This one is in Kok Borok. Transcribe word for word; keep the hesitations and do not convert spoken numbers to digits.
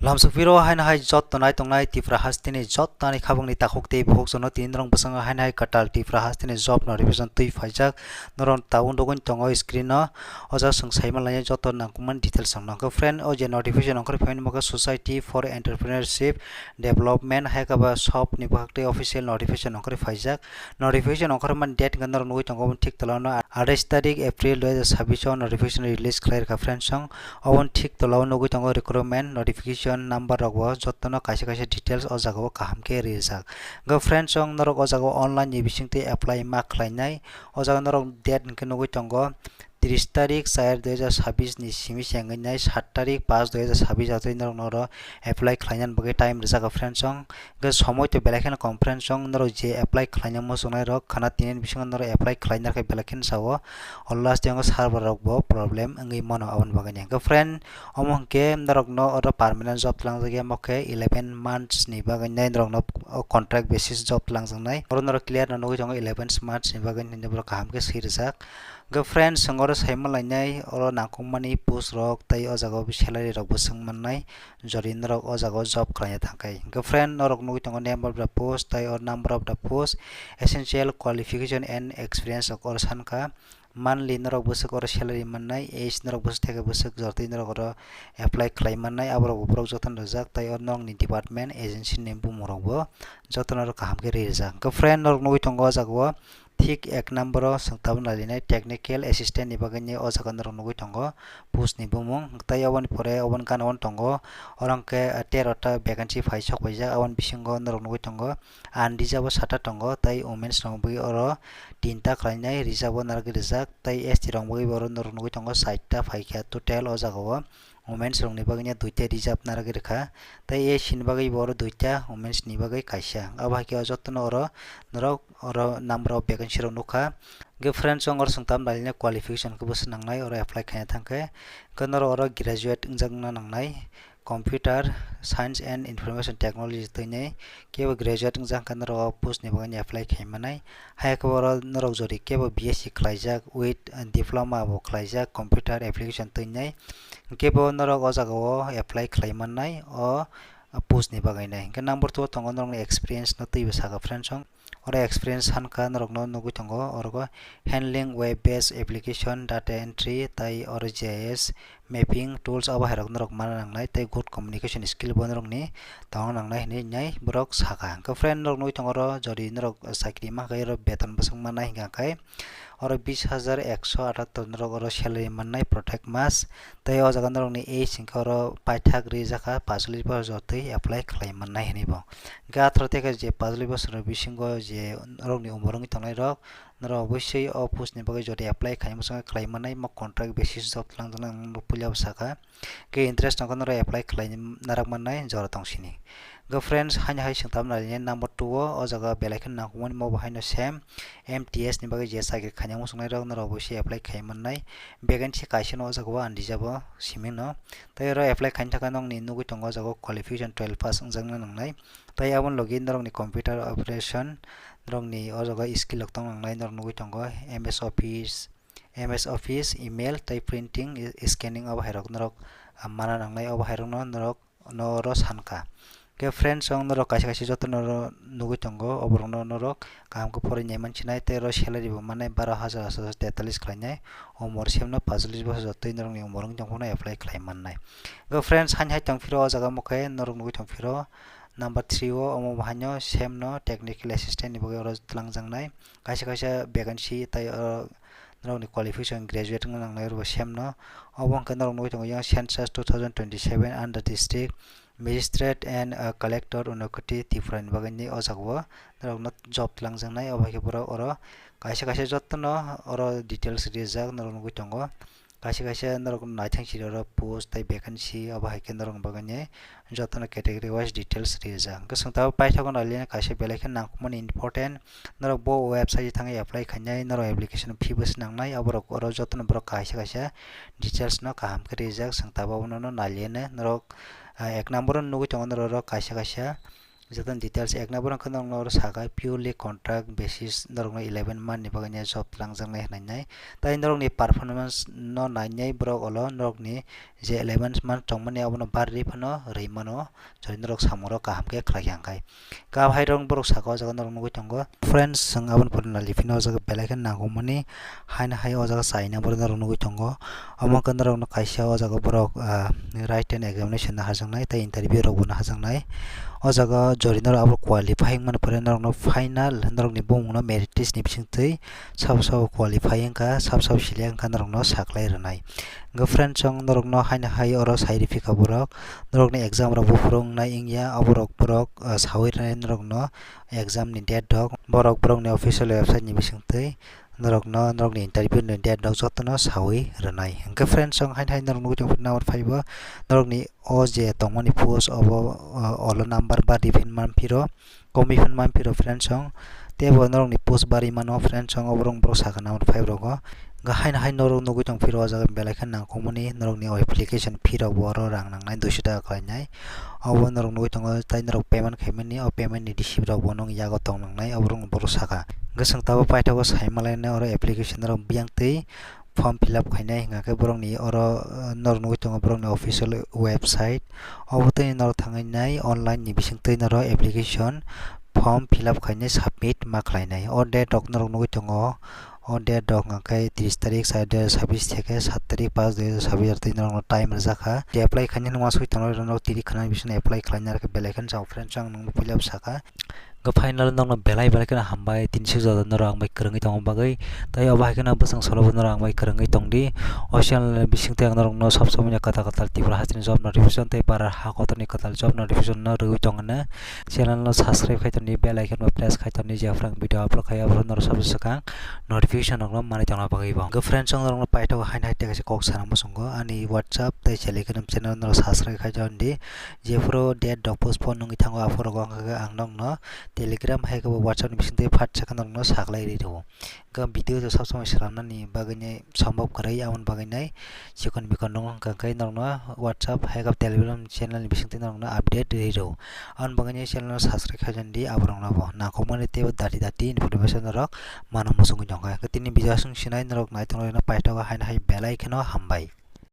Lamsukphiro haino hai jotto nai tongnai Tripura hasteni jotto ani khabangni takhuk tei bukhuk jono tini norok bwskango haino hai kwtal Tripura hasteni job notification twi phaijak. Norok tabuk nugwi tongo screen o, o jaga chwng saima lainai jotto nangkukmani details rok no. Hwnkhe friend, o je notification ongkhorwi phaimani bo khe Society for Entrepreneurship Development hai khe ba shop ni bwkhak tei official notification ongkhorwi phaijak. Notification ongkhormani date hwnkhe norok nugwi tongo, obo thik tola o no atais tarik April dui hajar chabbish o notification release khlai rwkha friends song. Obo thik tola o nugwi tongo recruitment notification number rok bo, jotto no kaisa kaisa details o jaga o kaham khe rijak. Hwnkhe friends song, norok o jaga o online ni bisingtwi apply ma khlainai, o jaga norok date hwnkhe nugwi tongo tris tarik char dui hajar chabbish ni simi se wngwi nai sat tarik panch dui hajar chabbish o twi norok no oro apply khlainani bagwi time rijak friends song. Hwnkhe somoi twi belai kheno kom friends song, norok je apply khlaina muchungnai rok khana tini bisingo norok apply khlaina khe belai kheno sao, o last day o server rok bo problem wngwi mano aboni bagwi ni. Hwnkhe friend, omo hwnkhe norok no oro permanent job twlangjak ya, omo khe eleven months ni bagwi nai norok no o contract basis job twlangjaknai. Oro norok clear no nugwi tongo eleven months ni bagwi nini borok kaham khe swi rijak. Hwnkhe friends, chwng oro saima lainai oro nangkukmani post rok tei o jaga o salary rok bo swng mannai. Jodi norok o jaga o job khlaina thangkhai. Hwnkhe friend, norok nugwi tongo name of the post tei o number of the post, essential qualification and experience rok oro sankha. Monthly norok bwswk oro salary mannai, age norok bwswk theke bwswk jortwi norok oro apply khlai mannai, aborok bo borok jotono rijak, tei oro norokni department, agency ni bumung rok bo jotono oro kaham khe rijak. Hwnkhe friend, norok nugwi tongo o jaga o thik ek number o chwng tabuk nailainai technical assistant ni bagwi ni o jaga norok nugwi tongo post ni bumung, tei oboni pore oboni gana o tongo oro hwnkhe tero ta vacancy phai sok paijak, aboni bisingo norok nugwi tongo unreserved o sata tongo, tei womens rok bagwi oro tinta khlainai reserved o narwgwi rijak, tei S T rok bagwi oro norok nugwi tongo chaita phaikha total o jaga o. Womens rokni bagwi no duita reserved narwgwi rwkha, tei S C ni bagwi bo oro duita, womens ni bagwi kaisa. Abo hai khe o jotono oro norok oro number of vacancy rok nukha. Hwnkhe friends, chwng oro chwng tam nailina qualification khe bwswk nangnai oro apply khaina thangkhe. Hwnkhe norok oro graduate wngjakna nangnai, computer science and information technology twinwi kebo graduate wngjak hwnkhe norok o post ni bagwi apply khai manai. Hai khe oro norok jodi kebo B S C khlaijak with diploma bo khlaijak computer application twinwi, kebo norok o jaga o apply khlai mannai o post ni bagwi nai. Hwnkhe number two o tongo norokni experience no twibo saka friends song. Oro experience sankha norokno nugwi tongo, oro handling web based application, data entry, tai oro G I S mapping tools abo hai rok norok mana nangnai, tei good communication skill bo norokni tongna nangnai hinwi nai borok saka. Hwnkhe friend, norok nugwi tongo oro jodi norok chakri mankha oro beton bwswk mannai hwnkha khe oro bis hajar ekso atattor norok oro salary mannai protek mas, tei o jaga norokni age hwnkhe oro paithak rijakha pasolis bosor jotwi apply khlai mannai hinwi bo. Hwnkhe atharo tei je pasolis bosor bisingo je norokni umor wngwi tongnai rok, norok obosoi o post ni bagwi jodi apply khaina muchungo khlai mannai, mo contract basis job twlangjaknai, ang puila bo sakha. Hwnkhe interest nokha norok apply khlai narak mannai jora tong sini. Hwnkhe friends, haino hai chwng tam nailini number two o, o jaga belai kheno nangkukmani mo bo haino same M T S ni bagwi je chakri khaina muchungnai rok norok obosoi apply khai mannai. Vacancy kaisa no o jaga o ang rijabo simi no. Tei oro apply khaina thangkhe nokni nugwi tongo o jaga o qualification twelve pass wngjakna nangnai. Tei aboni logi norokni computer operation, norokni o jaga skill rok tong nangnai, norok nugwi tongo M S Office, M S Office, email tei printing, i-, scanning abo hai rok norok, ah, mana nangnai, abo hai rok no norok no oro sankha. Hwnkhe friends, ang norok kaisa kaisa joto no oro nugwi tongo, oborok no norok kaham khe porwi nai mansinai, tei oro salary bo mannai baro hajar, hajar tetalis khlainai, umor semno pasolis bosor jotoi norokni umor wng tongphano apply khlai mannai. Hwnkhe friends, haino hai tongphiro o jaga mokhe norok nugwi tongphiro number three o, omo bo haino same no technical assistant ni bagwi oro twlangjaknai. Kaisa kaisa vacancy tai oro norokni qualification graduate wngna nangnai oro bo same no. Obo hwnkhe norok nugwi tongo yang census two thousand twenty-seven under district magistrate and, uh, collector Unakoti Tripura ni bagwi ni o jaga o norokno job twlangjaknai. Obo hai khe borok oro kaisa kaisa jotono oro details rijak norok nugwi tongo. Kaisa kaisa norok naithang siri oro post tei vacancy, obo hai khe norok bagwi ni jotono category wise details rijak. Hwnkhe chwng tabuk paithago nailina kaisa belai khe nangkukmani important. Norok bo website thangwi apply khainai, norok application fee bo se nangnai, aborok oro jotono borok kaisa kaisa details no kaham khe rijak. Chwng tabuk abono nailina norok, ah, ek number o nugwi tongo norok oro kaisa kaisa Joto details ek number wngkha norokno oro saka purely contract basis norokno eleven month ni bagwi job twlangjaknai hwnwi nai. Tai norokni performance no nainai borok olo norokni je eleven month tongmani abono barwi phano rwi mano, jodi norok samung rok kaham khe khlai kha hwnkhe. Kaham hai rok borok saka o jaga norok nugwi tongo. Friends, chwng aboni pore naliphi no o jaga belai khe nangkukmani haino hai o jaga chaina borok norok nugwi tongo. Omo khe norokno kaisa o jaga borok, ah, written examination no hajaknai tei interview rokbo no hajaknai. O jaga jodi norok abo qualify wngmani pore norokno final norokni bumungno merit list ni bisingtwi sabo sabo qualify wngkha, sabo sabo select wngkha norokno saklai rwnai. Hwnkhe friends, chwng norokno haino hai oro sai rwphikha borok, norokni exam rok buphuru wngnai wngya, aborok borok, ah, sawi rwnai norokno exam ni date rok, borok borokni official website ni bisingtwi norokno norokni interview ni date rok jotono sawi rwnai. Hwnkhe friends, chwng haino hai norok nugwi tongphuru number phaibo norokni o je tongmani post obo, o, olo number barwi phin manphiro, komi phin manphiro friends, chwng teibo norokni post barwi mano friends, chwng oborok borok saka number phaibo rogo. Hwnkhe haino hai norok nugwi tongphiro o jaga belai khe nangkukmani norokni o application fee rok bo oro rang nangnai duiso taka khlainai. Obo norok nugwi tongo, tai norok payment khaimani, o payment ni receipt rok bo nong yago tong nangnai, oborok no borok saka. Hwnkhe chwng tabuk paithago sai malainai oro application rok biyang twi form fill up khainai, hwnkhe borokni oro, uh, norok nugwi tongo borokni official website. Obo twi norok thangwi nai online ni bisingtwi norok application form fill up khainai, submit ma khlainai. O date rok norok nugwi tongo, o date rok hwnkhe tris tarik, char dui hajar sabis theke sat tarik, panch dui hajar sabis twi norokno time rwjakha. Je apply khainani uansugwi tongnai rok norok tini khwnani bisingtwi apply khlainai, belai kheno chao friends, ang nokno puila saka. Hwnkhe final nokno belai belai kheno hambai, tini suk jora norok ang bai kwrwngwi tongma bagwi. Tai obo hai kheno bwswng salo bo norok ang bai kwrwngwi tongdi. O channel ni bisingtwi ang norokno sab somoi no kwtal kwtal Tripura hasteni job notification tei bara ha kotorni kwtal job notification no rwui tongo. Channel no subscribe khai tongdi, bell icon bo press khai tongdi, jephru ang video upload khai aphuru norok sabo swkang notification rok no manwi tongna bagwi bo. Hwnkhe friends, ang norokno paithago haino hai tei kaisa kok sana muchungo ani WhatsApp tei Telegram channel norok subscribe khai tongdi. Jephru date rok postpone wngwi thango aphuru wngkha khe ang nokno Telegram hai khe bo WhatsApp ni bisingtwi phat sakha norokno saklai ri rwo. Hwnkhe video rok sab somoi swnamnani bagwi nai sombhob kwrwi, aboni bagwi nai chikon mikon wngkha khe norokno WhatsApp hai khe Telegram channel ni bisingtwi norokno update ri rwo. Aboni bagwi nai channel no subscribe khai tongdi, aborokno bo nangkukmani teibo dati dati information rok mano muchungwi tongkha. Hwnkhe tini video aswk sinai, norok naitonglaino paithago haino hai belai kheno hambai.